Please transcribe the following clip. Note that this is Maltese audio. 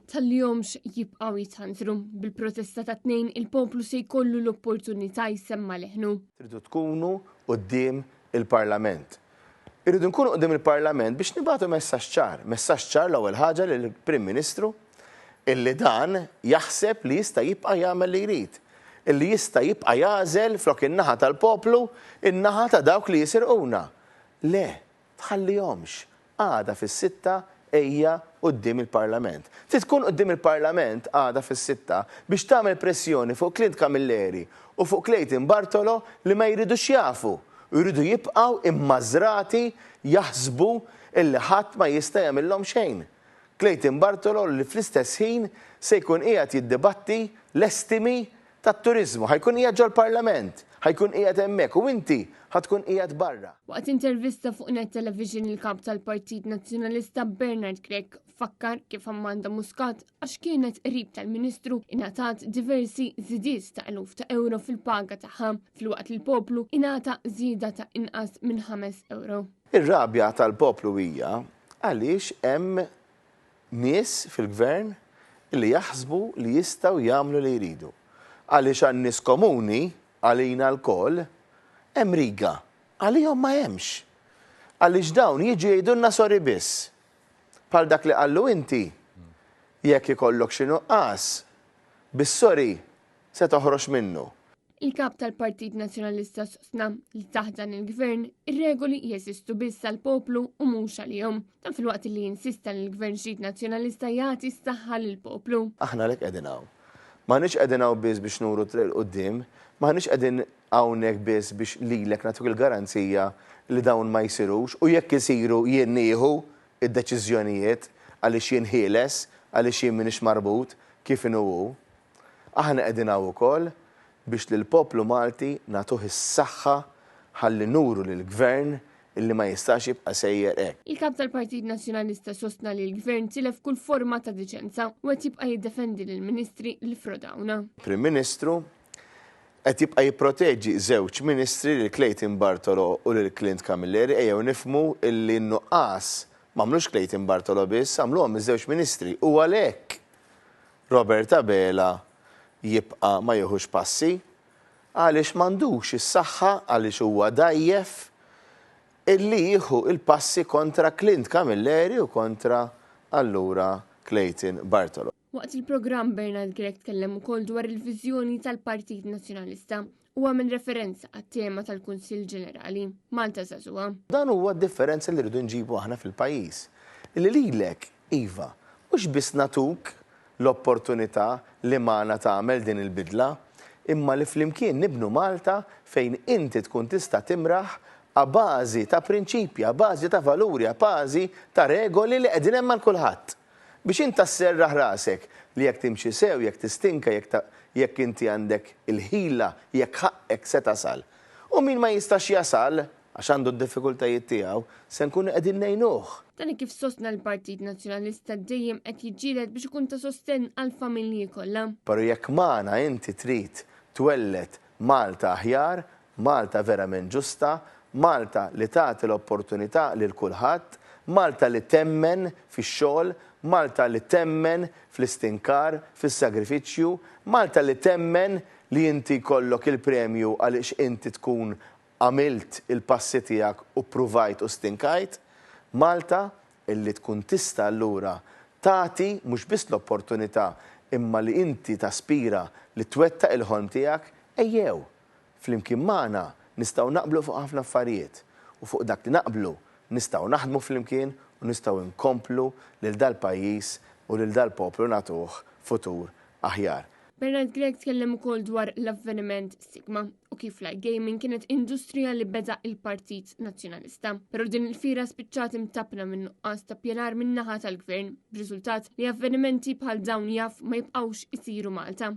Tħallihomx jibqgħu jitħanżru. Bil-protesta tat-Tnejn il-poplu se jkollu l-opportunità jsemma' leħnu. Tridu tkunu quddiem il-Parlament. Irridu nkunu quddiem il-Parlament biex nibagħtu messaġġ ċar. Messaġġ ċar l-ewwel ħaġa lill-Prim Ministru illi dan jaħseb li jista' jibqa' jagħmel li jrid. Illi jista' jibqa' jagħżel flok in-naħa tal-poplu, in-naħa ta' dawk li jisirquna. Le, Tħallihomx. Għada fis-sitta ejja quddiem il-Parlament. Trid tkun quddiem il-Parlament għada fis-sitta biex tagħmel pressjoni fuq Clint Camilleri u fuq Clayton Bartolo li ma jridux jafu u jridu jibqgħu immażrati jaħsbu illi ħadd ma jista' jagħmillhom xejn. Clayton Bartolo li fl-istess ħin se jkun qiegħed jiddibatti l-estimi tat-turiżmu, ħa jkun qiegħed ġol-Parlament, ħa jkun qiegħed hemmhekk u inti ħa tkun qiegħed barra. Waqt intervista fuq Net Television il-Kap tal-Partit Nazzjonalista Bernard Grech fakkar kif Amanda Muscat għax kienet qrib tal-Ministru ingħatat diversi żidiet ta' eluf ta' ewro fil-paga tagħha filwaqt li l-poplu ingħata żieda ta' inqas minn 5 ewro. Ir-rabja tal-poplu hija għaliex hemm nies fil-Gvern li jaħsbu li jistgħu jagħmlu li jridu. Għaliex għan-nies komuni, għalina lkoll, hemm riga. Għalihom ma hemmx. Għaliex dawn jiġu jgħidulna sorry biss. Bħal dak li qallu inti, jekk ikollok xi nuqqas, bis-sorry se toħroġ minnu. Il-Kap tal-Partit Nazzjonalista sostna li taħt dan il-Gvern ir-regoli jeżistu biss għall-poplu u mhux għalihom. Dan filwaqt li insista li l-Gvern ġdid Nazzjonalista jagħti s-saħħa lill-poplu. Aħna għalhekk qegħdin hawn. M'aħniex qegħdin hawn biss biex nuru t-triq 'il quddiem, m'aħniex qegħdin hawnhekk biss biex lilek nagħtuk il-garanzija li dawn ma jsirux u jekk isiru jien nieħu d-deċiżjonijiet għaliex jien ħieles, għaliex jien m'iniex marbut kif inhu hu. Aħna qegħdin hawn ukoll biex lill-poplu Malti nagħtuh is-saħħa ħalli nuru lill-Gvern illi ma jistax jibqa' sejjer hekk. Il-Kap tal-Partit Nazzjonalista sostna li l-Gvern tilef kull forma ta' diċenza u qed jibqa' jiddefendi lill-Ministri li ffrodawna. Prim Ministru qed jibqa' jipproteġi żewġ Ministri lil Clayton Bartolo u lil Clint Camilleri. Ejjew nifhmu illi n-nuqqas m'għamlux Clayton Bartolo biss, għamluhom iż-żewġ Ministri u għalhekk Robert Abela jibqa' ma jieħux passi għaliex m'għandux is-saħħa għaliex huwa dgħajjef illi jieħu l-passi kontra Clint Camilleri u kontra allura Clayton Bartolo. Waqt il-programm Bernard Grech tkellem ukoll dwar il-viżjoni tal-Partit Nazzjonalista u għamel referenza għat-tema tal-Kunsill Ġenerali, Malta Żagħżugħa. Dan huwa d-differenza li rridu nġibu aħna fil-pajjiż. Illi lilek Iva, mhux biss nagħtuk l-opportunità li magħna tagħmel din il-bidla, imma li flimkien nibnu Malta fejn inti tkun tista' timraħ a bażi ta' prinċipji, a bażi ta' valuri, a bażi ta' regoli li qegħdin hemm għal kulħadd. Biex inta sserraħ rasek li jekk timxi sew, jekk tistinka, jekk jekk inti għandek il-ħila, jekk ħaqqek se tasal. U min ma jistax jasal, Għax għandu d-diffikultajiet tiegħu, se nkunu qegħdin ngħinuh. Dan hekk kif sostna l-Partit Nazzjonalista dejjem qed jiġġieled biex ikun ta' sostenn għall-familji kollha. Pero jekk magħna inti trid twelled Malta aħjar, Malta verament ġusta, Malta li tagħti l-opportunità lil kulħadd, Malta li temmen fix-xogħol, Malta li temmen fl-istinkar, fis-sagrifiċċju, Malta li temmen li inti jkollok il-premju għaliex inti tkun Għamilt il-passi tiegħek u ppruvajt u stinkajt, Malta illi tkun tista' allura tagħti mhux biss l-opportunità imma li inti taspira li twettaq il-ħolm tiegħek, ejjew! Flimkien magħna nistgħu naqblu fuq ħafna affarijiet u fuq dak li naqblu nistgħu naħdmu flimkien u nistgħu nkomplu lil dal-pajjiż u lil dal-poplu nagħtuh futur aħjar. Bernard Grech tkellem ukoll dwar l-avveniment Sigma u kif l-iGaming kienet industrija li beda il-Partit Nazzjonalista. Però din il-fiera spiċċat imtappna minn nuqqas ta' pjanar min-naħa tal-Gvern, b'riżultat li avvenimenti bħal dawn jaf ma jibqgħux isiru Malta.